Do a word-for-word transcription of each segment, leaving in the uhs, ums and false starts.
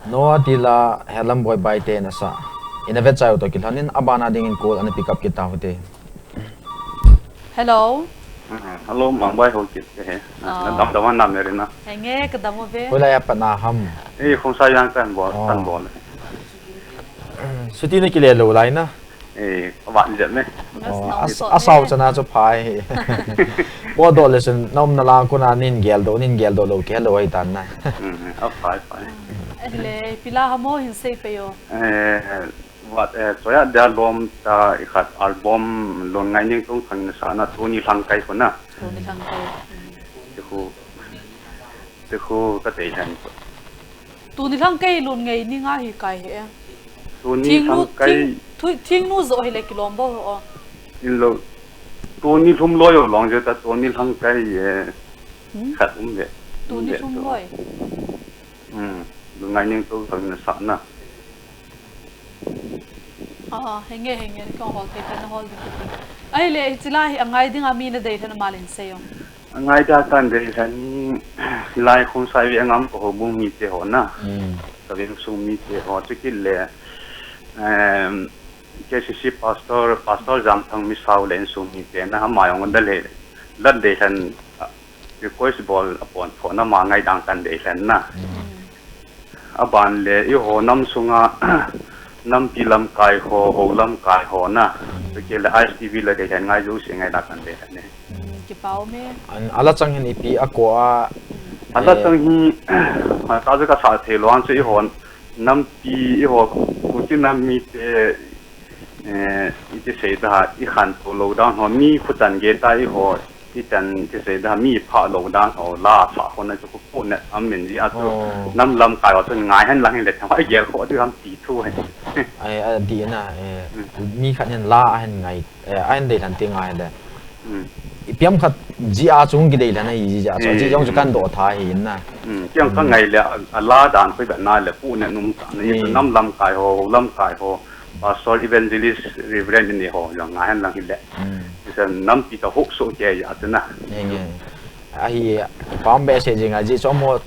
Noah Tila, Helam Boy Baite nasa. Ina vet chai u toh kilhonin abana dingin call ana pick up kit tau hite. Hello. Ah, hello, Mangbai ho kit he. Ah. Na dam dam na Merina. Henge, ka dam uve. Hoilai a pat na ham? Eh, Khongsai veng kan bol, Oh. kan bol. Chuti na kile lou lai na? Eh, avat jep me. Ngas Oh, nau as, sot asau e. Chana chu phai. Bo do le sun, na umna lang kona nin gel do, nin gel do lou kei lou ai tan na. Hmm, a phai, phai. Ele, pila hamo hin sei pe yo. Eh, vat, eh, Choya Dia lom ta i khat album Lun Ngai Ning Tong Thang na sa na Tuni Lhangkai kona. Tuni Lhangkai. Te khu, te khu ka tei hen. Tuni Lhangkai Lun Ngai Ning a hi kai he. Tuni Thingnu, Lhangkai. Thing, thu, Thingnu jo hi le kilom bo ho. In lo. Tuni Lhumloi o long je ta Tuni Lhangkai e. Hmm? Khat um ve. Tuni Um ve Lhumloi. Hmm. Lun Ngai Ning Tong Thang na sa na. Ah, henge, henge, ni kong hol te, kan hol ding te. Ahile, hichi la hi angai ding a mi na dei lhon a malin sei o. Angai da kan dei lhon, hilai Khongsai veng a um ko houbung mite ho na. Hmm. Ka veng sung mite ho, chukit le, em, K C C pastor, Pastor Jamthang Misao le insung mite na, ama jong da le, da dei lhon, ah, request bol a pon pho na ma ngai dang kan dei lhon na. Hmm. Aban le, eiho nam sunga, nampi lamkai ho, ho lamkai ho na. Chukit le I S T V le kei kan ngai jouse ngai da kan dei lhon ne. Hmm, kipa um e. An, ala chang hin ipi a ko a, Ala eh, chang hi, ta ju ka sa thei lou an chu eiho, nampi eiho, Kuki nam mite, eh, iti sei da, i khantou lou dan ho, mi khutan gei ta eiho, Iti sei da mi pha lou dan ho la sa ho na chu khu ne am min ji a chu Oh. nam lamkai ho chu ngai hen lang hin le thang ho i gel kho ti ham ti thu hen. Ai, a di na, eh, Hmm. mi khat hin la a hin ngai, eh, a hin dei lhon ti ngai le. Hmm. Ipi ham khat ji a chung kidei lhon a hi ji a chu, Hmm. ji jong chu kan do tha hi na. Hmm. Kiang ka Hmm. ngai le a, a la dan khu be na le khu ne num ta na Hmm. nam lamkai ho, lamkai ho. Pastor, Evangelist, Reverend in eiho jong ngai hen lang hile. Hmm. Isan nampi ta huk so kei a chu na. Nge, nge. Ahi, pam be se jing a ji chu amaho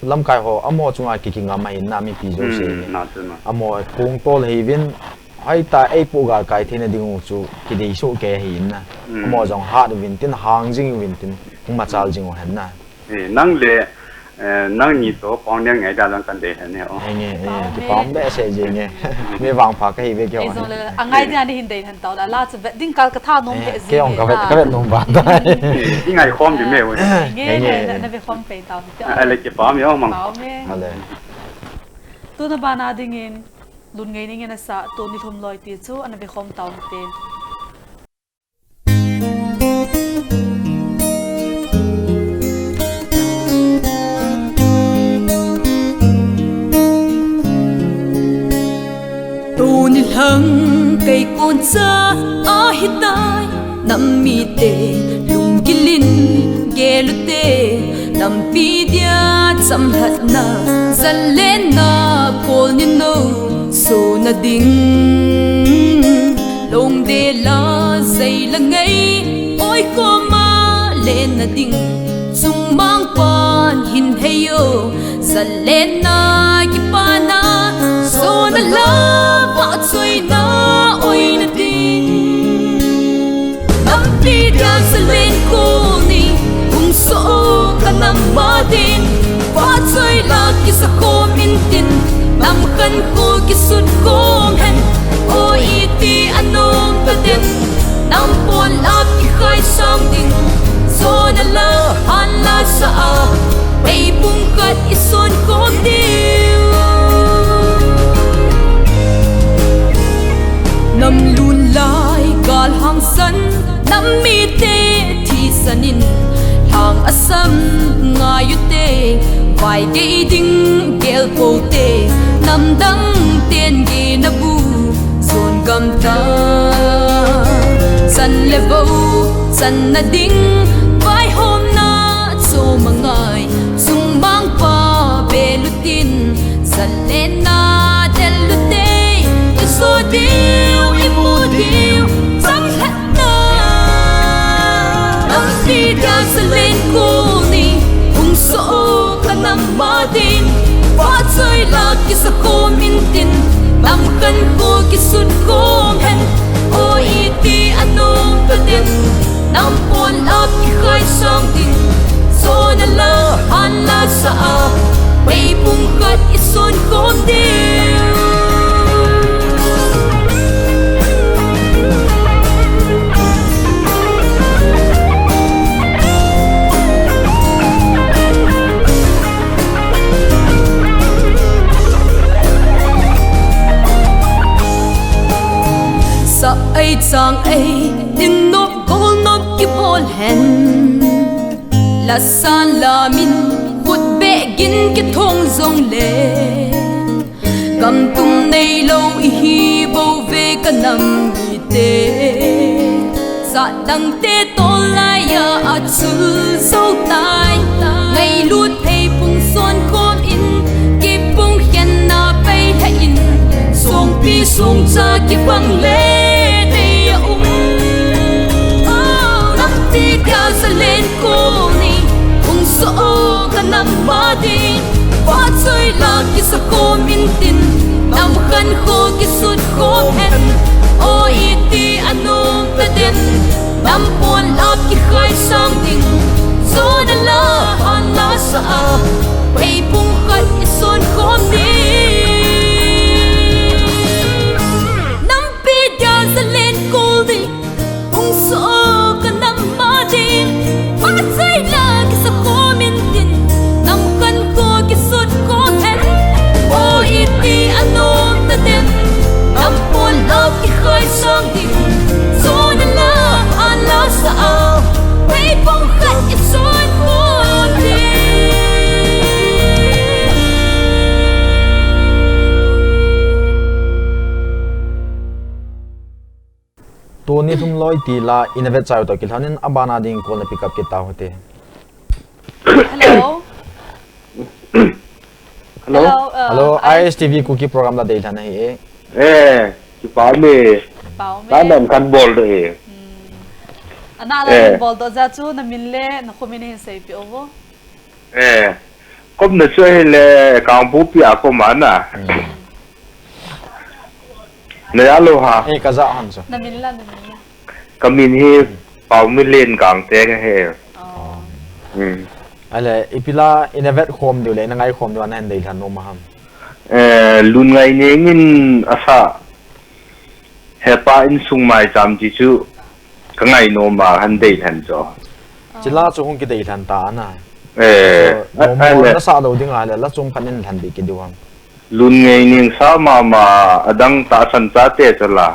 lamkai ho, amaho chunga kiki ngam ahi na mipi jouse Hmm, hi. na chu na. Amaho kong tol hi vin, hai ta ei pu ga kai thei na ding u chu kidei so kei ahi na. Hmm. Amaho jong hat vin tin, hang jing vin tin, hung machal jing u hen na. Eh, nang le, eh, nang ni to pang ne ngai da lang kan dei hen ne, oh. Nge, nge, eh, Pang kipam ne. Be se je nge. Mi vangpha ka hi ve kei Ei, o. Jong le, a ngai dia ni hin dei hen tau la, la chu vet ding kal ka tha nom Eh, he kei ong ji ka vet, na. Ka vet nom ba ta. I ngai khom di me, oh. Nge, Nge, nge, nge. na, na ve khom pe tau. A, le kipam yo, mang. Pau me. Ale. Tuna bana dingin, Lun Ngai Ning in asa, Tuni Lhumloi ti chu, ana ve khom tau te. Tuni Lhangkai kon cha ahitai, nam mite lunggil in gel u te, nampi dia chamlhatna, zanlenna, kol ni no, so na ding. Lungdei la, zei la ngai, oi koma le na ding, chungmang pan hin hei o, zanlenna kipana, so na la, vahchoina, oi na ding. Nampi dia zalen kol ni, hung so o ka nam a din, vahchoi la kisa khom in tin, nam khankho kisut khom hen, o iti anom ka dem, nam pon la kikhai sang ding, so na la, han la sa a, ei pung khat i son khom diu. Nam lun lai gal hangsan, nam mite thisan in, lhang asam ngai u te, vai gei ding gel po te, nam dang ten gei na bu, zon gam ta. Chan le vo, chan na ding, vaihomna chom a ngai, chungmang pa bel u tin, zanlenna del u te, i so diu, i mu diu, chamlhatna. Nampi dia zalen kol ni, hung so o ka nam a din, vahchoi la ki Sang ei, tin nop, gol nop kibol hen. La san la min, khut beh gin kithong jong le. Gam tum nei lo i hi bo ve ka nam mite. Sa dang te tol lai a a chul zo tai. Ngai lut thei pung son khom in, ki pung khen na pei thei in. Song pi song cha ki bang le nei a um. Lam ti ka sa len ko ni, ung so o ka nam ma di. Fa choi la ki sa ko min tin, nam khan ko ki sut ko hen. O i ti a nom ta den, nam pon la ki khai sang ding. So na la han la sa a, pei pung khat i son ko ni. Nam pi dia sa len ko di. Hung so ka nam ma din, ma sai la ki sa ko min din, nam kan ko ki sut ko hen. O i ti a nom ta den, nam pon la ki khai sang din. So na la, a la sa a, pei pung khat i son ko din. Tuni thum loi ti la, in a vet chai u toh kilhon in, a bana ding call na pick up kit tau hite. Hello. Hello. Hello, uh, Hello, I S T V Kuki program la deilhen ahi e. Eh, kipa me. Pau me. Ka nam kan bol do e. Hmm. Ana la Eh. bol do ja chu na min le, na khomin hin seipi o vo. Eh, kom na chu ahile, Kangpokpi a kom ana. Hmm. Na ya lo ha. Eh, ka ja han chu. Na min la, na min la. Ka min hi Paomilen Gangteng ahi. Oh. Hmm. Ale, ipi la, in a vet khom diu le, in a ngai khom diu, ana hin deilhen nom ham. Eh, Lungngaineng in a sa. Hepa insung maicham ti chu ka ngai nom a, han deilhen chu. Chila chu hung ki deilhen ta ana. Eh, So, a, nom a, mo le. na sa lo ding a le, la chom khat in lhen ding ki diu ham. Lungngaineng sa mama, adang tahsan chate chu la.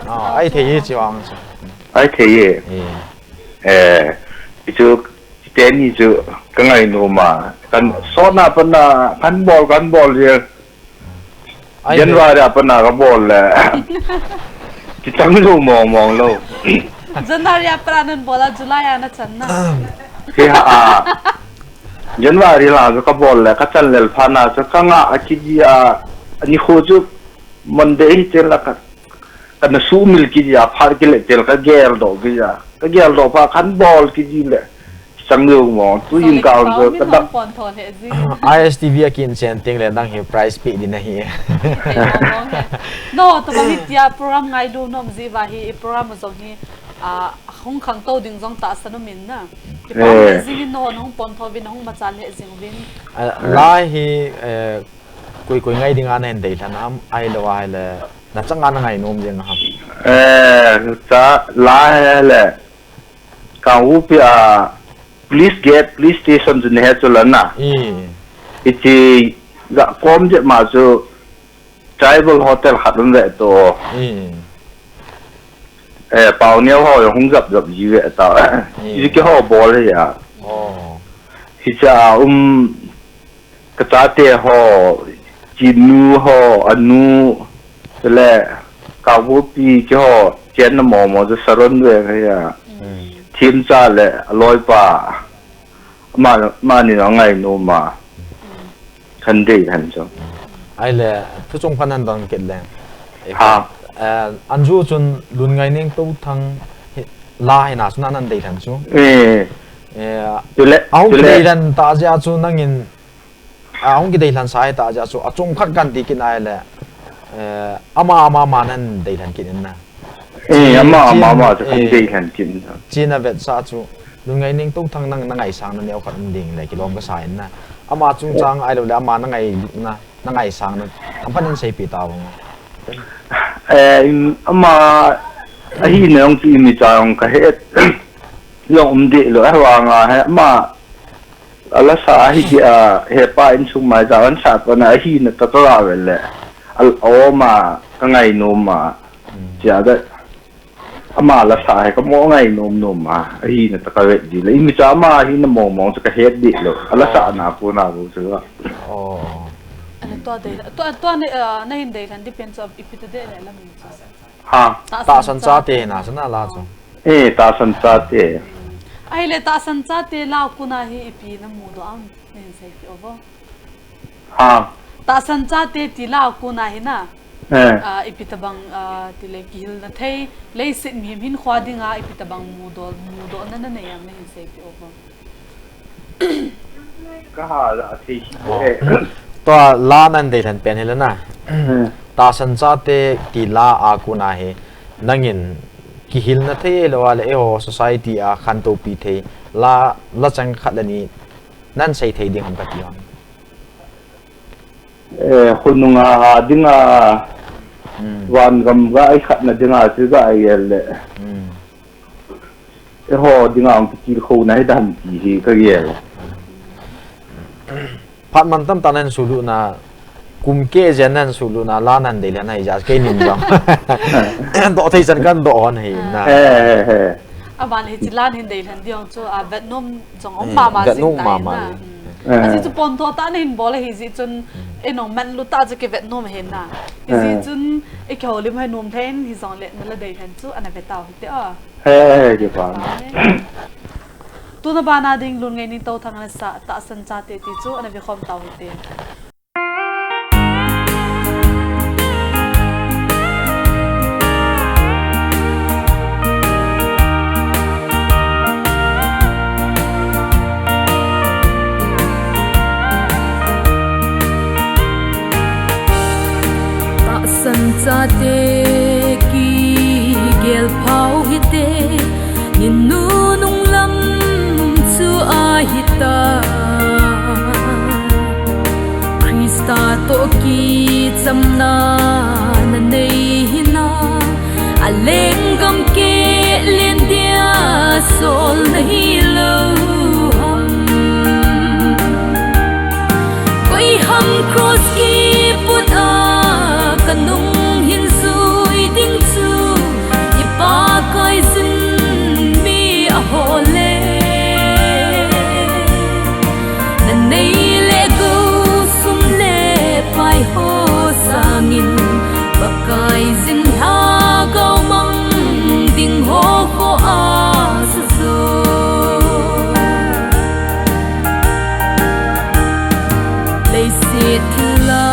Ah, ai thei e chi vang chu. Ai thei e. Eh. Eh, chu, teni chu ka ngai nom a. Kan sona pana, kan bol, kan bol je. Ai, January a pat na ka bol le. Kichang lou mong mong lou. January a pat na bol a July a na chan na. Ke ha a. January la ka bol le ka chan lel phat na chu ka nga a kiji a ni khu chu Monday hi chen la ka Kana sumil kiji a, phat kile tel ka geldoh kiji a. Ka geldoh phat kan bol kiji le. Chang lou mo, tu in ka on ka dak. Pon tho le ji. I S T V a kin chen ting le nang hi prize pe din ahi. No, to ba hi tia program ngai lu nom ji ba hi program jong hi, a, hung khang to ding jong tahsan um in na. Ki pa ji no, hung pon tho vin, hung ma cha le jing vin. La hi, eh, Koi, koi ngai dinga na hin deilhen ham, ahilou ahile, na changa na ngai nom jeng ham. Eh, cha la hele. Ka upi a police gate, police station chu ne he chu la na. I. Iti ga kom je ma chu tribal hotel khat um ve to. I. Eh, pau neo ho hung jap jap ji ve ta. I. Iti ke ho bol he ya. Oh. Hicha um Ka chate ho, chinu ho, anu, chule, ka vupi ki ho, chen na mo mo, chu Saron ve ka ya. Mm. Thim cha le, aloi pa, ma, ma ni no ngai nu ma. Mm. Kan dei kan chu. Ai le, thu chung phan an dong kit le. Ha. Eh, an ju chun lun ngai ning to thang hi, la hi na chu na nan dei than chu. Eh. Eh, chule, au chule. Dei than ta ja chu nangin A, hung kideilhen sa ahi ta, ajeh chu, achom khat kan ti kit nai le, eh, ama, ama, ama nan deilhen kit in na. Eh, ama, ama, ama chu kan deilhen kit in na. China vetsah chu, lun ngai ning to thang nang, na ngaisang na neo khat um ding le, kilom kasa in na. Ama chungchang ahilou le, ama na ngai, na, na ngaisang na, tam khat in seipi ta vang. Eh, ama, ahi na jong chu imi cha jong ka het. Jong um deh lou, ahivang a, he, ama, Ala sa ahi dia, hepa insung mai ja an sa pa na ahi na ta ta la ve le. Al o ma ka ngai nu ma. Tia da. Ama lasa hi kamo ngai nom nom a, ahina tah kavet ji le. Imi cha ama hina mong mong chu kahet dih lou. Alasana kona bou chu. Oh. Ana tua dei, tua, tua na, ah, nahin deilhen ding pen chu ipi ti ding le la min chu. Ha. Tahsan Chate na chu na la chu. Eh, Tahsan Chate. Ahile Tahsan Chate la kona hi ipi namu doh am, nahin seipeh uvo. Ha. Tahsan Chate ti la kona hi na. Eh. Ah, ipi tabang, ah, tile kihilna thei, leiset mihem hinkho dinga ipi tabang mudoh, mudohna nanei am, nahin seipeh uvo. Ka ha la thei. Oh. Eh. Tua la nahin deilhen pen hi le na. Eh. Tahsan Chate ti la a kona hi nangin kihilna thei lou a le eiho society a khantou pi thei la, la chang khat le ni nahin sei thei ding ham kati ham. Eh, khonunga dinga, hmm, vangam ga ikhatna dinga chu ga igel le. Hmm. Eiho dinga hung kitilkhouna hi dan ti hi kagel. Phat mantam tah nahin sulut na, kum keh jen nahin sulut na, la nahin deilhen ahi jeh a keinin jong doh thei chan kahin doh hon ahi na. Eh, eh, eh. Aban le hiche la nahin deilhen ding chu, ah, vetnom jong um, hmm, mama jing tai na. Hmm. Eh. Ajeh chu pontho tah nahin bol ahi jeh chun, hmm, einung manlu tah chu kivetnom ahi na. Hijeh chun, eh, ikihoulim hoi nom thei in hijongle nala deilhen chu ana ve tau hite o. He, he, kipa. Tuna bana ding Lunngei Ningtouthang ana sah Tahsan Chate ti chu ana vekhom tau hite. Tahsan Chate kigel phau hite, ninunung lam chu ahitai. Christa toh kichamna nanei hina, alenggam keh len dia sol nahilou ham. Koi ham cross kiput a kanung hin jui ding chu, ipakai jin mi aho le. Nanei le gou sum le pai ho sangin, Pakai jin lhagao mang ding ho kho asa jo. Leiset thil a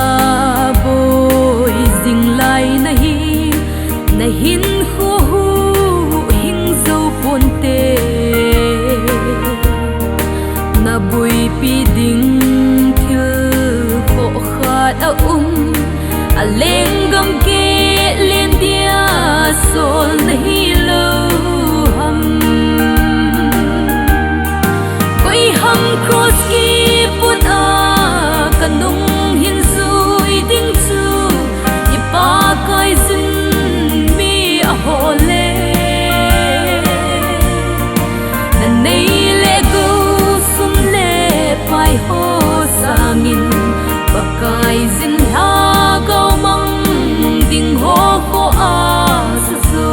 boi jing lai nahi, nahinkho huhhing jou ponte. Naboipi ding thil khoh khat aum, alenggam keh len dia sol nahilou ham. Koi ham cross kiput a kanung hin jui ding chu, ipakai jin mi aho le. Nanei le gou sum le pai ho sangin, Pakai jin lhagao mang ding ho kho asa jo.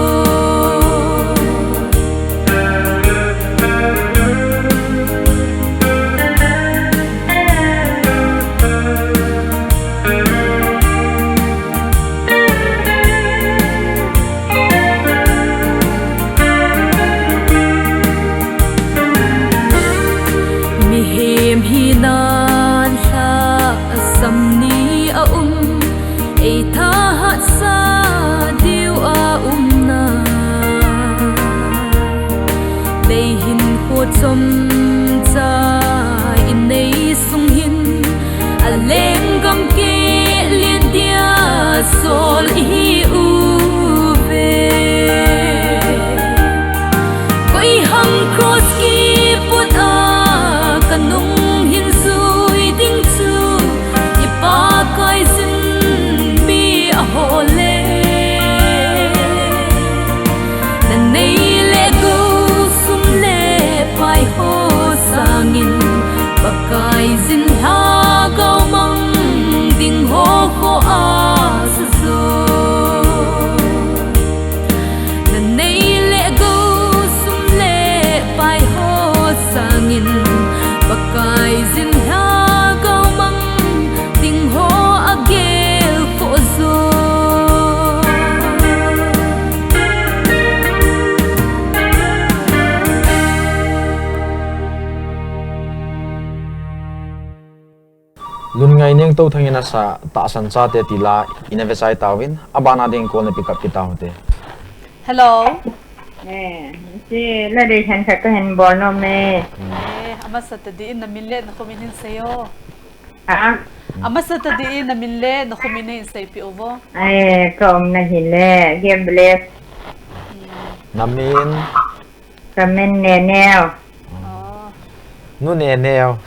Mihem hinan lhasam ni aum, eithahatsa diu aumna. Leihinkho chomcha inei sung hin, alenggam keh len dia sol ihiuve. Koi ham cross kiput a kanung hin jui ding chu, ipakai jin mi aho le. Nanei le gou sum le pai ho Touthang in asa tahsan chate ti la ina ve chai tauvin, abana ding call na pick up kit taute. Hello. Eh, si la dei hen khat kahin bol nom e. Hmm. Eh, amasa tadi in namin le nakhomin hin seiyo. Ha? Amasa tadi in namin le nakhomin hin seipeh uvo. Eh, ka umna hi le, Game Village. Hmm. Namin? Kamin Neneo. Oh. Nu Neneo.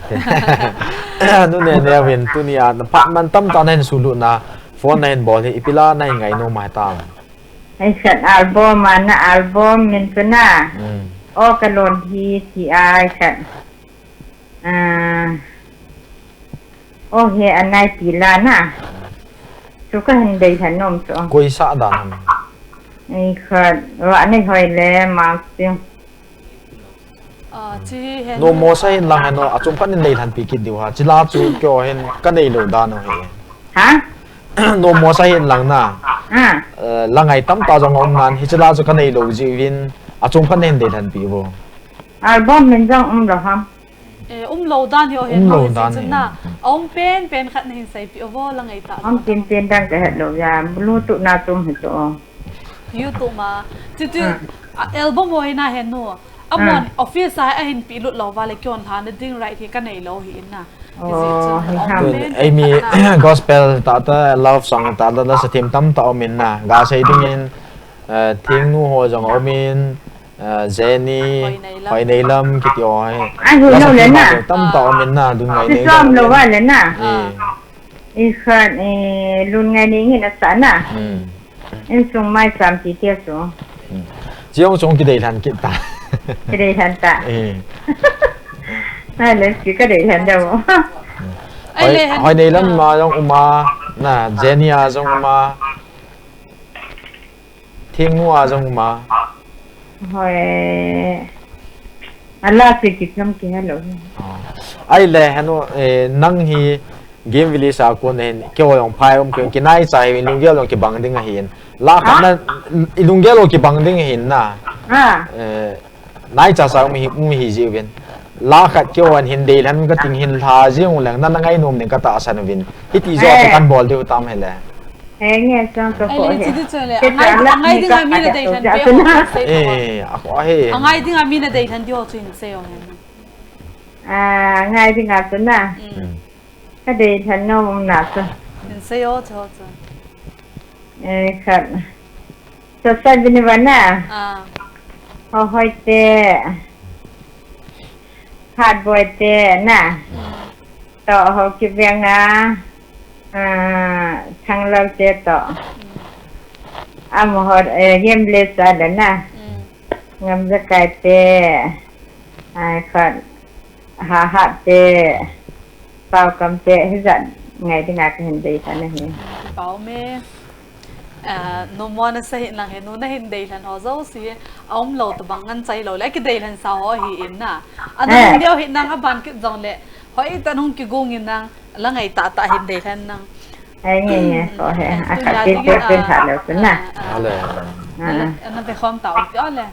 Nu Neneo in tunia phat man tamtah nahin sulut na, phone nahin bol hi, ipi la nahin ngainom ahitam? Ahi khat album, ana album min chu na. Hmm. O kalon hi ti ahi khat. Ah. O hi anai ti la na. Chu kahin dei lhan nom chu. Koi sa dan ham? Ahi khat, Vanei Hoilem, Mangsing. Ah, chi hi hen. Nommo sa hin lang hen o, achom khat nin dei lhan pi kit diu ha. Chi la chu keiho hin kanei lou dan o hi. Ha? Nommo sa hin lang na. Ah. Eh, la ngai tamtah jong aum nan, hichi la chu kanei lou jeh uvin, achom khat nin dei lhan pi uvo. Album min jong um lou ham? Eh, um lou dan hi o hen. Um lou dan hi. Chun na, aum pen pen khat nahin seipeh uvo, la ngai tah. Um pen pen dan kahet lou ya, Bluetooth na chu um hi chu o. YouTube ma. Chuti, ah, album ho hi na hen nu. Amahon office a ahin peh lut lou va le, keiho lhana ding right hi kanei lou hi in na. Oh, hi ham. Tun eimi gospel tah tah, love song tah tah, la sa thim tamtah um in na. Ga sei ding in, eh, Thingnu ho jong um in, eh, Jenny, Hoineilam. Hoineilam kiti ho hi. Ah, hi la sa lou le thim na. Tamtah um in na, Lun Ngainei. Lou va le na. Eh. Ah. I khat, eh, Lun Ngainei ngin asa na. Hmm. Insung maicham ti tia chu. Hmm. Chi jong chung kidei lhan kit ta. Kidei lhan ta. Eh. Ai le, chi kadei lhan dau. Hmm. Ai le, Hoi, Hoineilam a jong um a, na, Jenny a jong um a. Thingnu a jong um a. Hoi. Ala si kit nam ki hello. Oh. Ai le, henu, eh, nang hi Game Village a kon hin, keiho jong phai um, kei kinaicha hi, lunggel jong kibang ding ahin. La khat na, lunggel jong kibang ding ahin na. Ah. Eh, naicha cha um hi, um hi ji uvin. La khat keiho hin dei lhan kating hin lha ji ung leng, na, na ngainom ding katahsan uvin. Hiti jo chu kan bol diu tam hile. He nge chang ka ko he. Ai le, chi di chu le. Angai, angai dinga mi na dei lhan diu ho chu sei ko. Eh, a ko he. Angai dinga mi na dei lhan diu ho chu hin sei o hen. Ah, angai dinga chu na. Mm. Ka dei lhan nom na chu. Hin sei o chu ho chu. Eh, khat. Sa sa bini vana. Ah. Ho hoi te. Khat boi te na. Mm. Toh ho kibeng a, ah, Thanglal te toh. Mm. Amaho, eh, Game Village a le na. Mm. Ngamjakai te, ah, khat, Hahat te, Paokam te, hijat ngai dinga kahin dei lhan ahi. Pau me. Ah, nommo na sa hin lang he, nu na hin dei lhan ho jouse, aum lou tabang ngan chai lou le, kidei lhan sa ho hi in na. Ana hung deu hi nang aban kit jong le, hoi ta nung kigong in nang, la ngai tah tah hin dei lhan nang. Ai nge nge, ko he, a khat te te te tha lou na. Ale. Ana ve khom tau ti ale.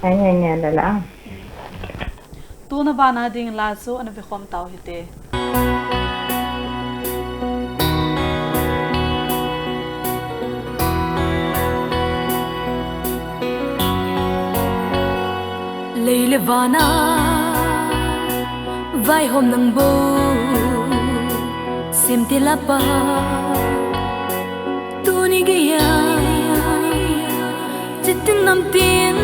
Ai nge nge la la. Tuna bana ding la chu ana ve khom tau hite. Lei le vana vaihom nang bou, Semtil a Pa. Tuni geiya, chitin namtin,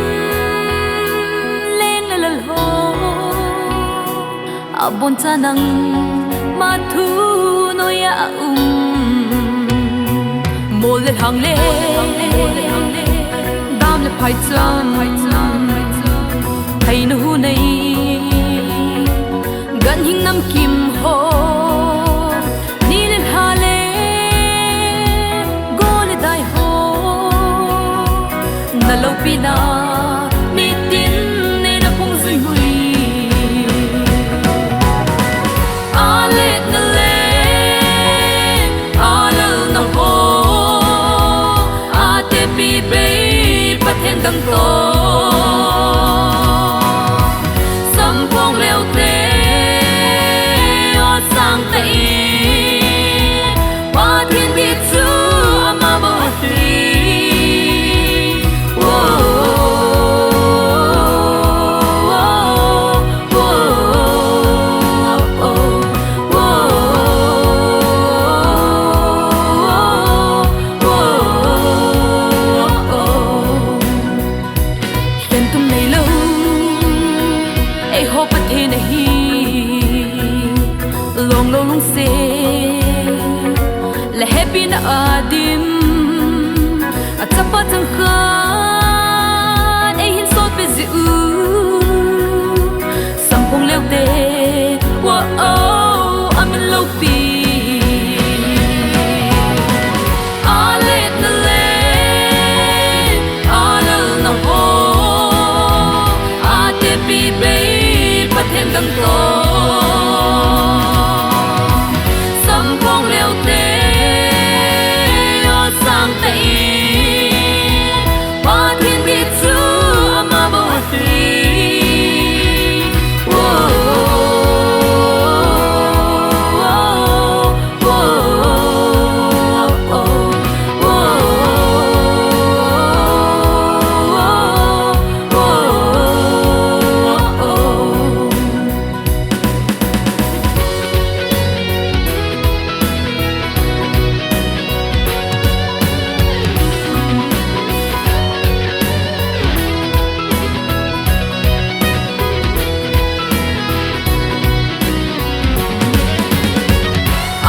leng le lal ho. Abon cha nangma thu noiya aum. Mol le lhang le, dam le phaicham, thei na hu nei. Ganhing namkim ho, ni le lha le, go le dai ho, na loupina, mitin nei na phong zui hui. A let na le, a lal na ho, a tepi bei Pathen dang toh. Samphong leu te, o sang ta i, Pina adim, achapa changkhat, eihin solpeh jiu. Samphong leute, wa o, amin loupi. Aletna le, alalna ho, atepi bei, Pathen dang to. Samphong leute, o sang tah in, Pathen bit chu ama bou ahi.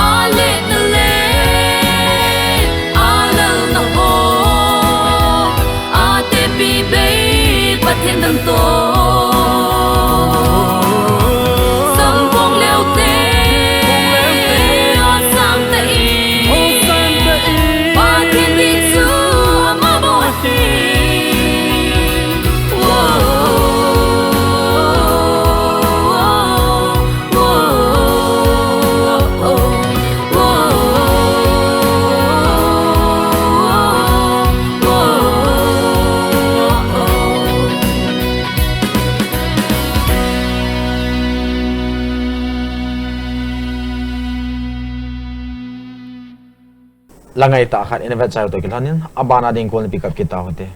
Aletna le, alalna ho, atepi bei, Pathen dang to. Samphong leute, o sang tah in, Pathen bit chu ama bou ahi. La ngai tah khat, ina vet chai u toh kilhonin, abana ding call na pick up kit tau hite. Mm.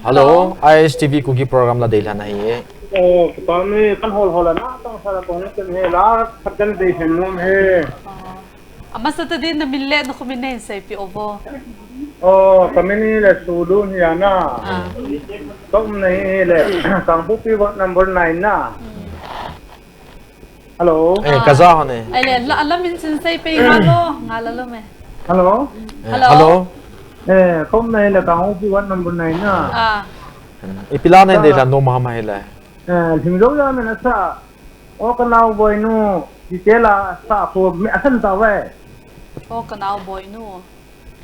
Hello, hello. I S T V Kuki program la deilhen ahi e. Oh, kipah e, kan hol hol ana, tang sala kong ken he la, khat kan deilhen nom e. Oh. Amasa tah in na min le na kho min nei seipeh o vo. Oh, ka min hi le Sulu hi ana. Ah. Ka umna hi le, Kangpokpi ward number nine na. Mm. Hello. Eh, ah, ka ja hon e. Ai le, la, la min sin seipeh nga lo, nga la lo me. Hello. Eh, hello. Hello. Eh, ka umna hi le Kangpokpi ward number nine na. Ah. Eh, ipi la nei deilhen nom ham ahile. Eh, Lhingjoujam in asa. O ka nao boinu, ti te la sa kho, mi asan ta ve. O ka nao boinu.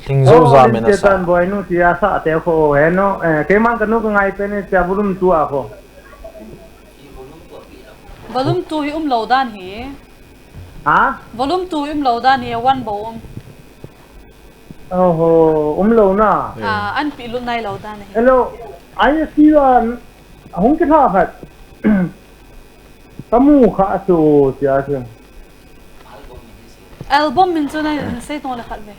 Lhingjoujam in asa. Boinu ti asa te kho, he no, eh, keiman ka nu ka ngai pen e, tia volume two a kho. Volume two hi um lou dan hi. Ha? Volume two hi um lou dan hi, one bou um. Oho, um lou na. Eh. Ah, an pi lut nai lou dan hi. Hello, I see you on, hung kitha khat. Ka mu kha chu, tia chu. Album min chu na hin sei tong le khat ve.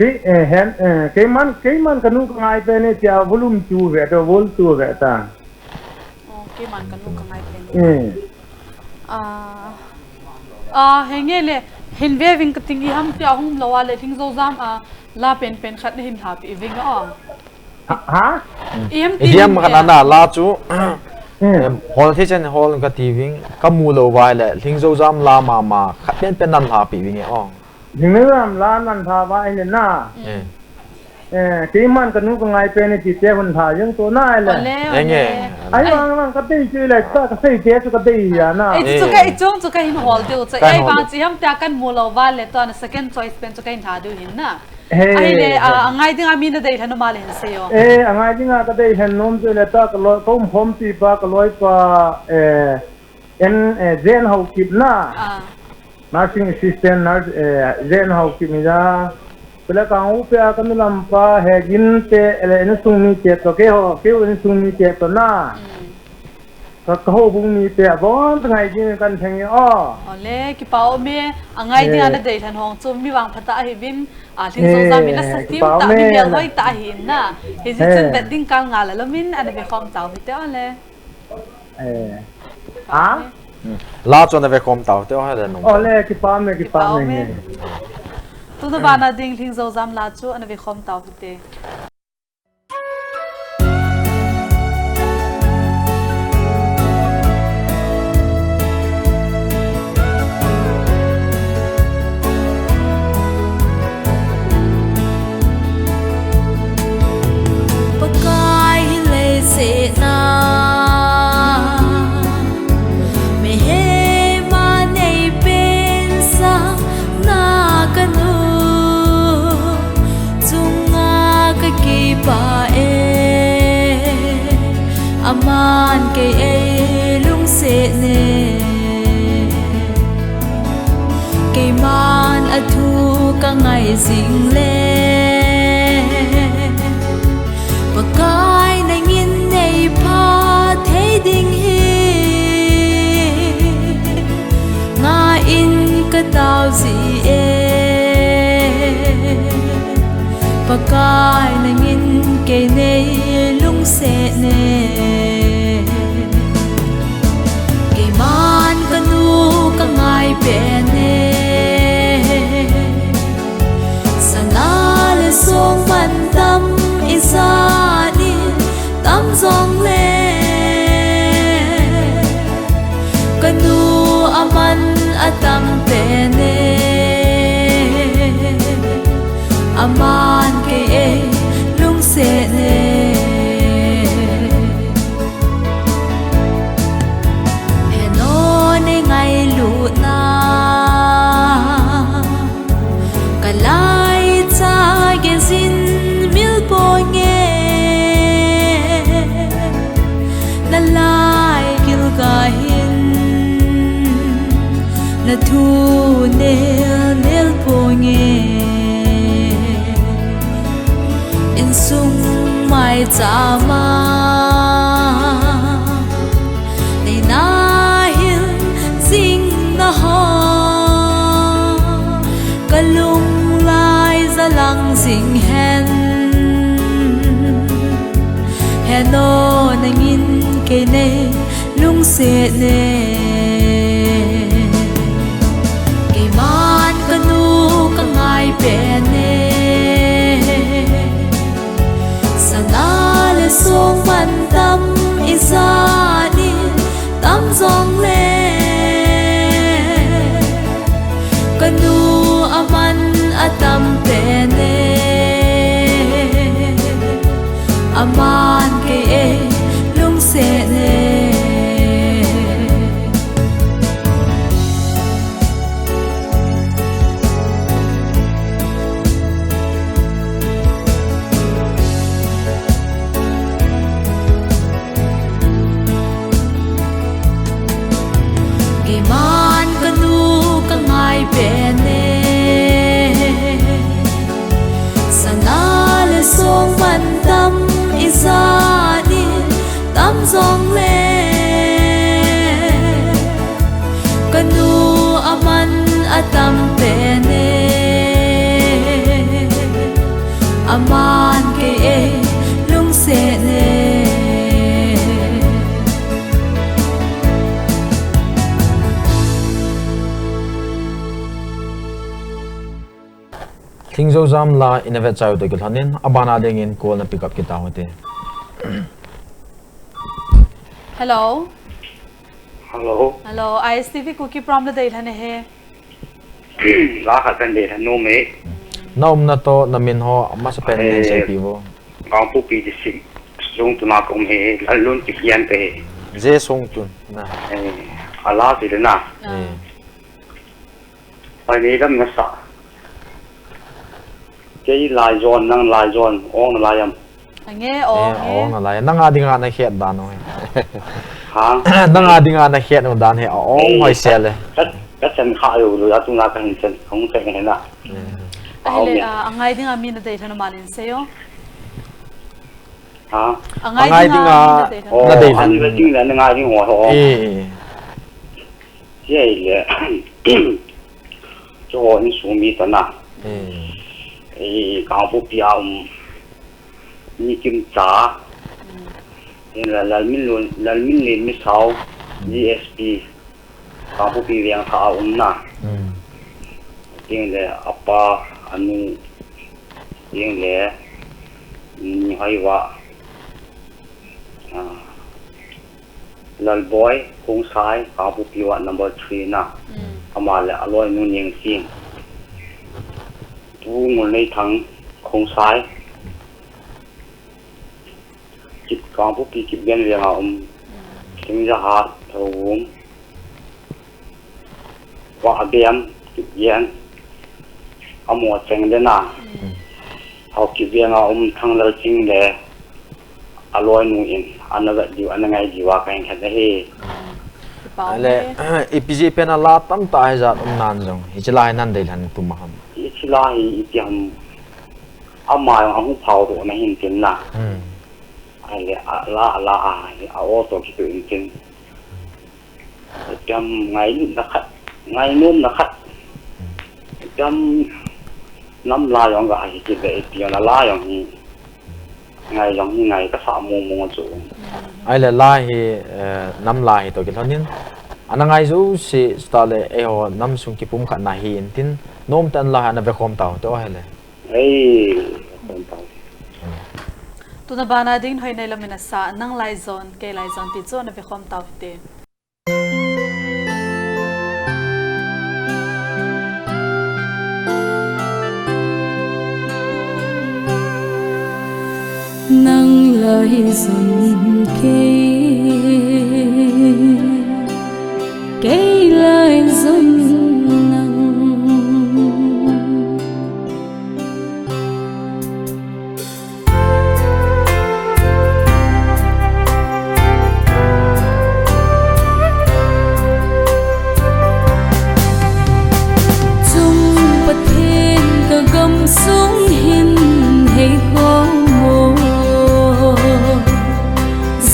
Hi, eh, hen, eh, keiman, keiman ka nu ka ngai pen e, tia volume two ve, to vol two ve ta. Oh, keiman ka nu ka ngai pen e. Eh. Ah, ah, henge le, hin ve ving ka ting i ham tia hung lou a le, Lhingjoujam a, la pen pen khat na hin lhapi ving o. Ha? Ha? Ihem ti ihem khat na la chu. Hmm. Em, hol thi chen hol ka ti ving, ka mu lou vai le, Lhingjoujam la mama, khat pen pen nan lhapi ving e, oh. Lhingjoujam la nan lha vai le na. Hmm. Eh. Eh, keiman ka nu ka ngai pen e ti te hun lha jeng to na le. Ole, ole. Enge. Ai, ai. Vang vang ka dei chu le, ka, ka sei te chu ka dei ya na. Ei, chu, eh, ka, ei, chung chu ka hin hol diu chu. Ka hin hol diu. Ei, vang chi ham tia kan mu lou vai le, to na second choice pen chu ka hin lha diu hin na. He. Ahile, a, a ngai dinga mi na deilhen nom a le hin sei o. Eh, a ngai dinga ka deilhen nom chu le ta ka loi, ka umkhompi pa, ka loipa, eh, en, eh, Jen Haokip na. Ah. Nursing assistant, nurse, eh, Jen Haokip ni da. Pela ka u pe a ka nu lampa, he gin te, ele en sung mi te to ke ho, ke u en sung mi te to na. Mm. Ka, ka houbung mite abon ngai ding kan theng e o. Ole, kipa um e, a ngai ding a na deilhen hong chu mi vangphat a hi vin, a, Lhingjoujam in a sa tim ta, mi mel hoi ta hi na. Hi ji chun vet ding kal nga la lo min, ana ve khom tau hite ole. Eh. Ha? La chu ana ve khom tau hite ole no. Ole, kipa um e, kipa um e. Tuna bana ding Lhingjoujam la chu ana ve khom tau hite. An kei ei lungset ne, keiman a thu ka ngai jing le, Pakai nangin nei pha thei ding hi ngai in ka tao ji e. Pakai nangin kei nei lungset ne, keiman ka nu ka ngai pen e. Sana le song man tam ijat in tam jong le, ka nu a man a tam pen e. Aman kei ei lungset ne. Heno nei ngailutna, ka laicha gei jin mil ponge. Na lai gilga hin na thu nel nel ponge. Insung maichama nei na hil jing na ho, ka lunglai jalang jing hen. Heno nangin kei nei lungset ne, keiman ka nu ka ngai pen e. Sana le song man tam ijat in tam jong le, ka nu a man a tam pen e. Aman kei ei lungset ne. Keiman ka nu ka ngai pen e. Sana le song man tam ijat in tam jong le, ka nu a man a tam pen e. Aman kei ei lungset ne. Lhingjo jam la in a vet chai u toh kilhonin, abana dingin call na pick up kit tau hite. Hello. Hello. Hello, I S T V Kuki program na deilhen e. La khat kan deilhen nom e. Na umna toh, na min ho, amasapen in, eh, seipeh vo. Kangpokpi District, Songtun a ka um e, Lalun Kikhen ka hi. J Songtun, na. Eh, a la ti le na. Ah. Eh. Pai nei lam na sa. Kei lai jon, nang lai jon, ong na lai am. Ange, eh, ong e. Ong na lai. Nang a dinga na het dan u hi. Ha? Nang a dinga na het u dan hi, ong, eh, hoi sel e. Ka, ka, ka chan kha u lu, a tu na ka hin chan, hung chan he na. Eh. Ahile, ah, a ngai dinga mi na deilhen a malin sei o. Ha? A ngai dinga mi na deilhen. Oh, na deilhen. An le ting le na ngai ding ho ho. Eh. Hiche le, chu ho insung mi toh na. Hmm. Eh, Kangpokpi a um, Nikim cha. Hmm. Tin le Lalminlen, Lalminlen Misao, hmm, D S P, Kangpokpi veng kha a um na. Hmm. Tin le apa, anu, tin le, ni hoi va. Ah. Lalboi Khongsai, Kangpokpi ward number three na. Mm. Ama le aloinu Nengsin. Pu Ngulneithang Khongsai. Kip, Kangpokpi Kipgen veng a um. Mm. Singjahat Thovum. Vahbem, Kipgen, Amo Cheng le na. Mm. Haokip veng a um Thanglalching le aloinu in Ana vet diu, ana ngai diu a ka hin khen ahi. Kipah um e. Ale, ipi jeh pen a la tamtah hijat um nan jong, hiche la hi nan deilhen tum a ham? Hiche la hi ipi ham, ama jong ahung phao doh na hin tin la. Hmm. Ale, a la, a la a, a o to kitu in tin. Ipi ham ngainom na khat, ngainom na khat. Ipi ham nam la jong ga hi kit le ipi ham la jong hi. Ngai jong hi ngai ka sa mong mong chu. Ahile la hi, eh, nam la hi to kilhon in. Ana ngai jouse, chutah le eiho nam sung kipumkhat na hi in tin, nomtah in la hi ana vekhom tau te o hile. Ei, khom tau. Tuna bana ding Hoinei lam in asa, Nang Laijon, Kei Laijon ti chu ana vekhom tau hite. Nang laijon kei, kei laijon nang. Chung Pathen ka gamsung hin hei khom mo.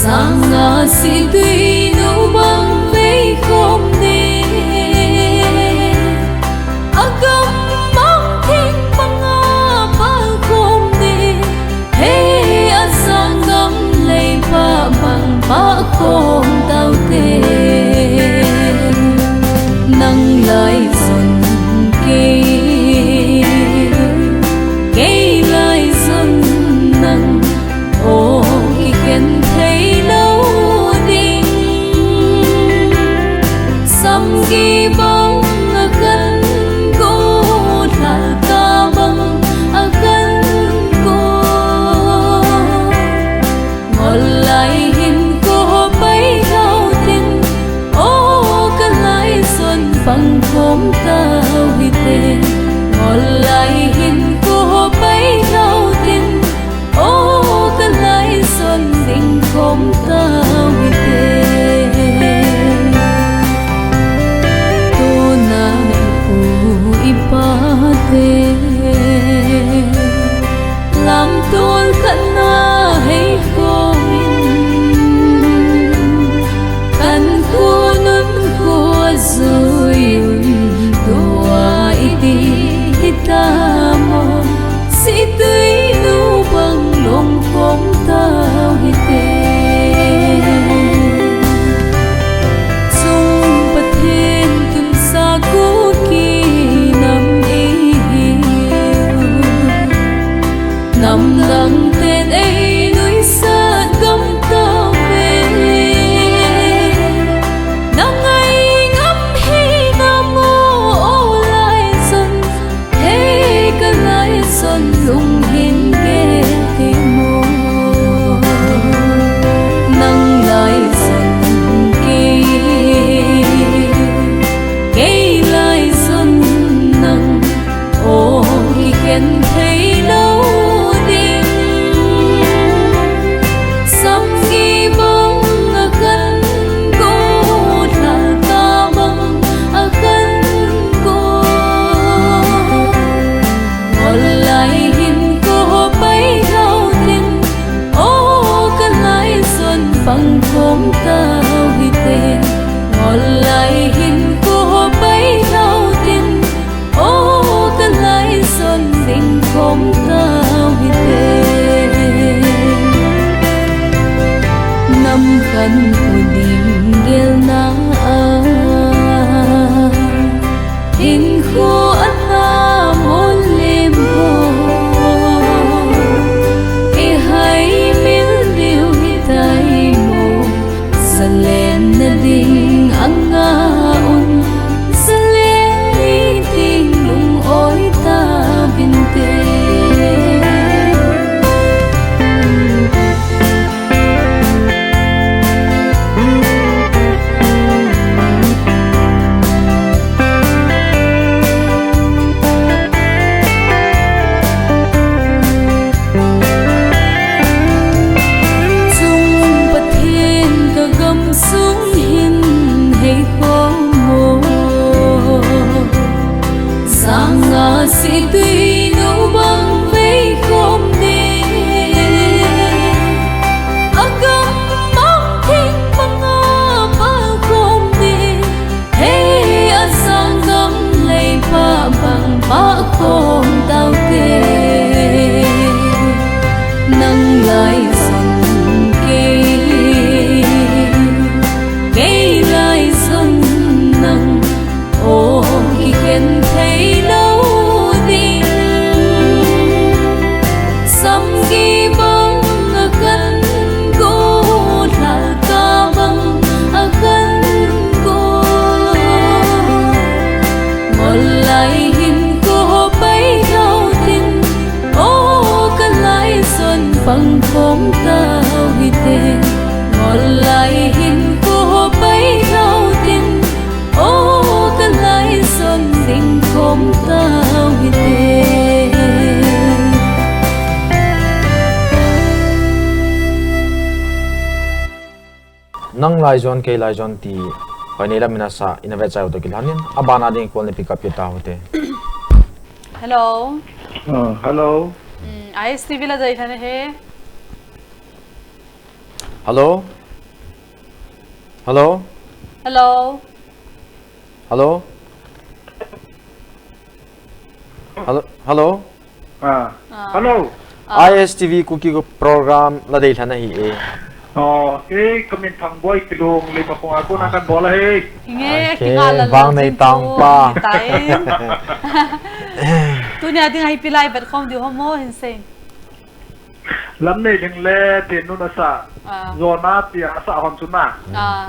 Sanga situi nu bang vei khom de. Agam mang thing panga pal khom de. He asang gam lei pa bang pa khom tau te. Nang laijon kei, kei laijon nang. O kikhen thei lou ding. Samgi bang a kan go, lhalka bang a kan go. Ngol lai hin ko pai hau tin, o ka laijon pang khom tau hite. Ngol lai hin ko pai hau tin, o ka laijon ding khom tau hite. Tuna i pu i pa te, lamtol khat na hei khom in, kan khonung kho jui un, tua i ti hita mo. Situi nu bang long khom tau hite. Chung Pathen tun sa Kuki nam i hiu. Nam dang ten ei nuisat gam tau ve. Na ngai ngam hi nam o, o laijon. He ka laijon lung hin gel thei mo. Nang laijon kei, kei laijon nang. O kikhen thei lou ding. Samgi bang a kan go, lhalka bang a kan go. Ngol lai hin ko pai hau tin, o ka laijon pang khom tau hite. Ngol lai hin ko pai hau tin, o ka laijon ding khom tau hite. Nam khat u ding gelna a, hinkho ana mon lem ho. I hai mil diu hitai mo. Zalen na ding anga un, zalen ni ding lung oi ta vinte. Nang lai jon, kei lai jon ti, hoi nei lam in a sa, in a vet chai u toh kilhon in, a ban a ding call nei pick up kit tau te. Hello. Uh, hello. Mm, I S T V la dai thane he. Hello? Hello? Hello? Hello? Hello? Hello? Ah. Ah. Hello? Ah. I S T V Kuki ko program la dei thana hi e. Oh, e, kamin Thangboi Kilung, Leimakhong a kona kan bol a hi. Nge, okay, kinga la vang la nei tang pa. Tunia ding a hi pilai vet khom di ho mo hin sei. Lam nei leng le, te nun a sa. Ah. Zona ti a sa hon chu na. Ah.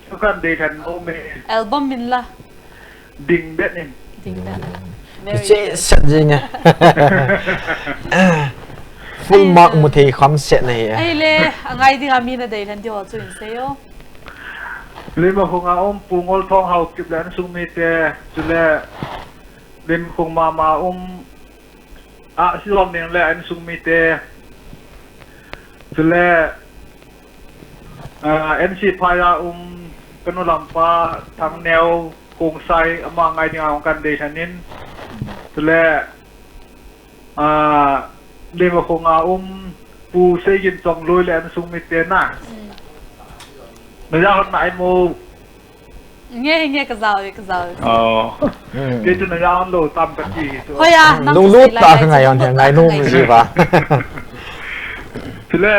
Chu kan dei than o me. Album min la. Ding bet in. Ding bet. Very che good. Set jing e. Full mark mu thei kham set na hi e. Ai le, a ngai ding a mi na dei than di ho chu in sei o. Leimakhong a um Pu Ngolthong Haokip le an sung mi te, chule Leimakhong mama um A, si lom ning le an sung mi te. Chule, ah, N C phai a um, kanu lampa, Thangneo, Kongsai, ama ngai ding a hong kan dei thanin. Chule, ah, Leimakhong a um, Pu Seigin Chongloi le an sung mi te na. Mm. Na ja hon na ai mo. Nge, nge, ka jao e, ka jao e. Oh. Hmm. Kei chu na ja hon lou tam ka ti chu. Hoi a, nang lunglut ta ka ngai hon, ngai nom ji ba. Chule,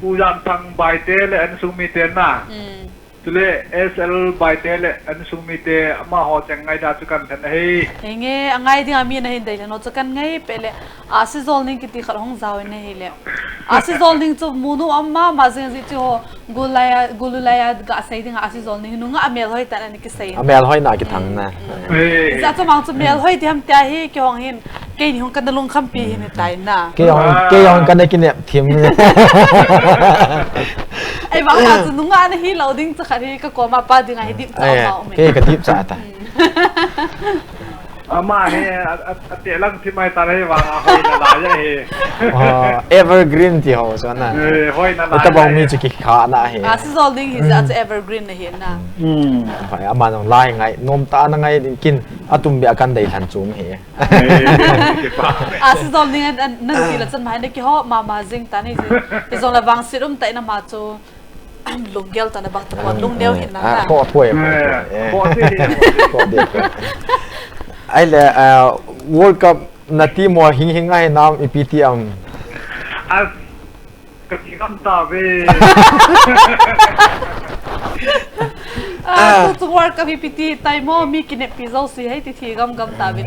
Pu Jamthang Baite le an sung mi te na. Hmm. Chule, S L Baite le an sung mi te, amaho cheng ngai da chu kan than ahi. Henge, a ngai ding a mi na hin dei than o chu kan ngai pe le. A si jol ning kiti khat hong jao in ahi le. A si jol ning chu mu nu am ma ma jing ji chu ho. Gul lai a, gul lai a ga sei ding a si jol ning nunga a mel hoi ta na ni ki sei. A mel hoi na ki thang na. Mm. Hey. Za chu mang chu mel hoi ti ham tia hi ki hong hin. Kei ni hong kan lung kham pi hin tai na. Kei hong, kei hong kan ki nep thim. Ai ba ma chu nunga na hi lo ding chu khat hi ka ko ma pa ding a hi dip ta. Ai, ma um. Kei ka dip cha ta. Mm. Ama hi, a, a, a te lang thi mai ta le hi vang a hoi na lai a hi. Oh, evergreen ti ho so na. Eh, hoi na lai. Tabang mi chu ki kha na hi. A si jol ning hi ja chu evergreen na hi na. Hmm. Hoi, ama nong lai ngai, nom ta na ngai ding kin, a tum bia kan dei than chu hi. Eh, ki pa. A si jol ning an, an, nan ki la chan mai na ki ho, ma ma jing ta ni ji. Ki jong la vang sit um ta ina ma chu. Lunggel ta na bang ta pon, lungneo hin na. Ah, ko poi, ko poi. Ko ti hi. Ko de ko. Ai le, ah, World Cup na ti mo hing hing ngai nam ipi ti am. As ka ti kam ta ve. Ah, tu tu World Cup ipi ti tai mo mi kinepi jo si hai ti thi gam gam ta ve.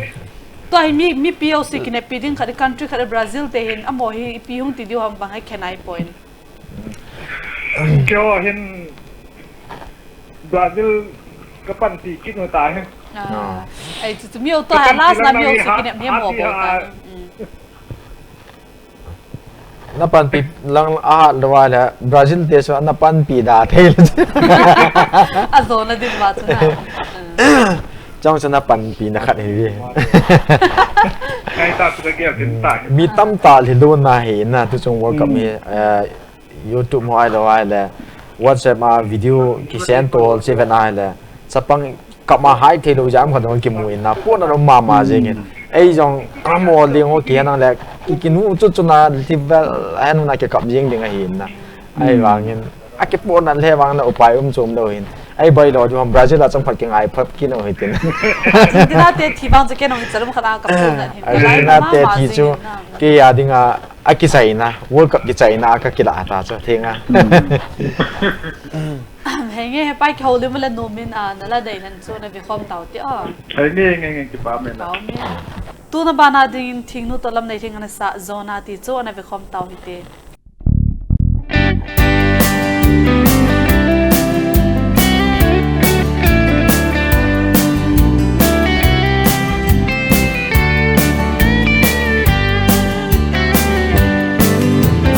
Tua hi mi, mi P O C kinepi ding khat country khat Brazil te hin amo hi ipi hung ti diu ham bang hai khenai point. Keiho hin Brazil ka panpi kit u tai. Ah. Ai, chu, chu mi u to ha last na mi u si kinem he mo bo tai. Mm. Na panpi lang a lou a le Brazil te so na panpi da thei le. A jo na din ba chu na. Chang chu na panpi na khat hi. Ngai ta chu ka gel din ta. Mi tam ta li lu na hi na tu chung World Cup mi, eh, YouTube mo ai lou ai le, WhatsApp a video ki send to hol si ven ai le, chapang kap ma hai thei lou jam khat hong kimu in na, pon a lou ma ma jing in. Ei jong, amo ling ho ki hen ang le, ki, ki nu chu chu na, ti vel, hen na ki kap jing ding ahi in na. Ai vang in, a ki pon a le vang na upai um chom lou hin. Ai bai lou, ju ham Brazil a chang phat ki ngai phat ki no hi tin. Argentina te thi vang chu ke no hi charum khat a kap na hin. Argentina te thi chu, ke ya ding a, A kichaina, World Cup kichaina a ka kila ta chu, theng a. Henge, he pai kihoulim le nomin a, na la dei hen chu, na ve khom tau ti a. Henge, nge, nge, kipa me na. Kipa me. Tuna bana dingin thingnu toh lam nei thing ana sa, Zona ti chu, na ve khom tau hite.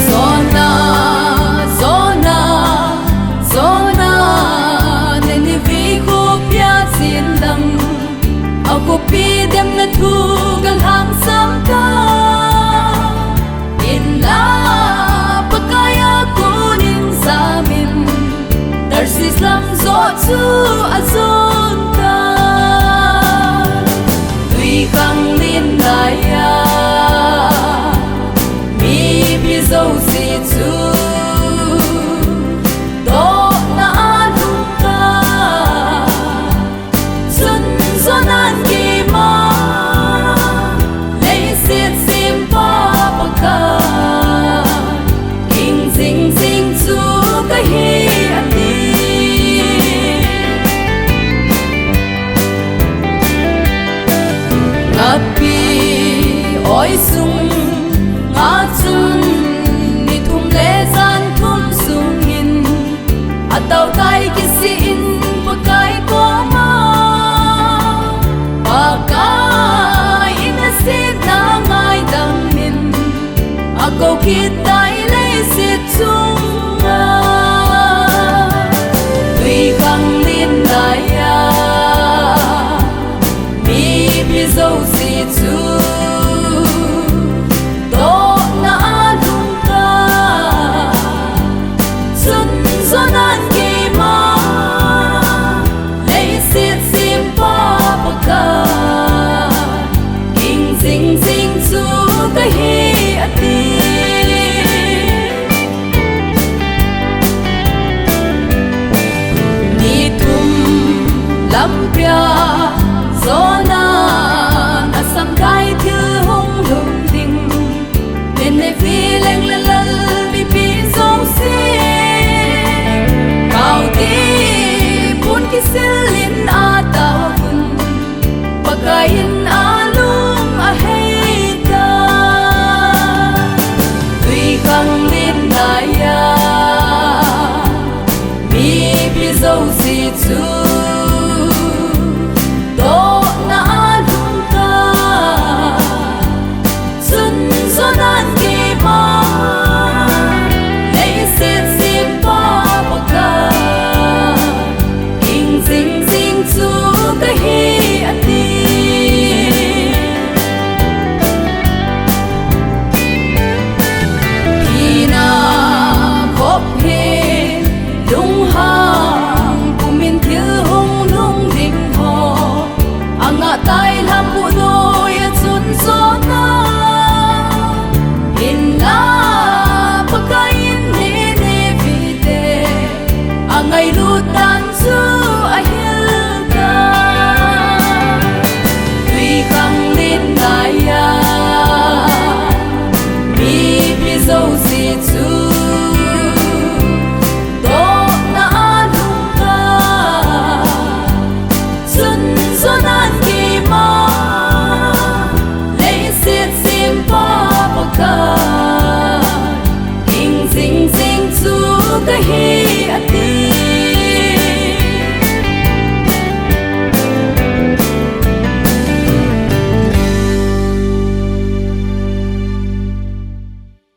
Zona, Zona, Zona, Nineveh khopia chin lang, a khopi demna thu ka lhangsam ta. In la, Ako kit tai leiset chunga, twikhanglen laiya, mipi jouse chu tohna a lhung tai. Chun Jonah in keima, leiset sempa Pakai, ging jing jing chu kahi, ati. Ni thum lampia Jonah in asam kai thil hung lhung ding, Nineveh leng le lal mipi jouse, kaote pun kisil in ataovun, Pakai in alung ahei tai. Twikhanglen laiya, mipi jouse chu tohna a lhung tai. Chun Jonah in